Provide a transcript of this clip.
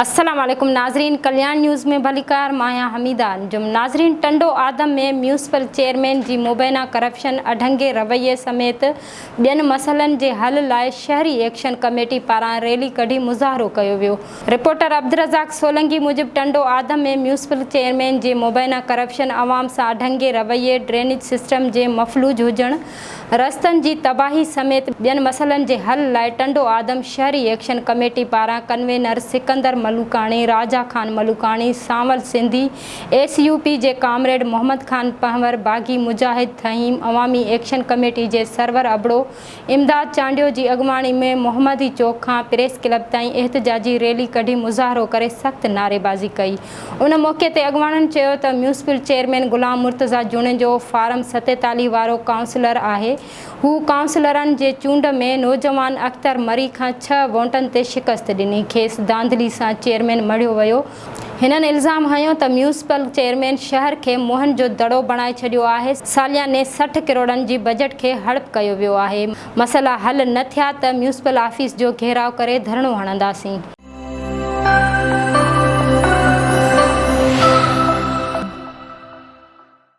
السلام عليڪم ناظرين ڪلياڻ نيوز ۾ ڀليڪار مان آهيان حميده انجم ناظرين ٽنڊو آدم ۾ ميونسپل چيئرمين جي مبينا ڪرپشن اڍنگي رويي سميت ٻين مسئلن جي حل لاء شهري ايڪشن ڪميٽي پاران ريلي ڪڍي مظاهرو ڪيو ويو رپورٽر عبدالرزاق سولنگي موجب ٽنڊو آدم ۾ ميونسپل چيئرمين جي مبينا ڪرپشن عوام سان اڍنگي رويي ڊرينيج سسٽم جي مفلوج هجڻ رستن جي تباهي سميت ٻين مسئلن جي حل لاء ٽنڊو آدم شهري ايڪشن ڪميٽي پاران convener Sikandar Malukani, Raja Khan Malukani, Sanwal Sindhi, S U P جي ڪامريڊ محمد خان پنهور، باغي مجاهد ٿهيم، عوامي ايڪشن ڪميٽي جي سرور ابڙو، امداد چانڊيو جي اڳواڻي ۾ محمدي چوڪ کان پريس ڪلب تائين احتجاجي ريلي ڪڍي مظاهرو ڪري سخت نعريبازي ڪئي. ان موقعي تي اڳواڻن چيو ته municipal chairman Ghulam Murtaza Junejo form 47 وارو ڪائونسلر آهي، هو ڪائونسلرن جي چونڊ ۾ نوجوان اختر مري کان ڇهه ووٽن تي شڪست ڏني، کيس ڌانڌلي سان چيئرمين مڙهيو ويو. هنن الزام هنيو ته ميونسپل چيئرمين شهر کي موهن جو دڙو بڻائي ڇڏيو آهي، سالياني 60 ڪروڙن جي بجيٽ کي هڙپ ڪيو ويو آهي، مسئلا حل نه ٿيا ته ميونسپل آفيس جو گهيراء ڪري ڌرڻو هڻنداسين.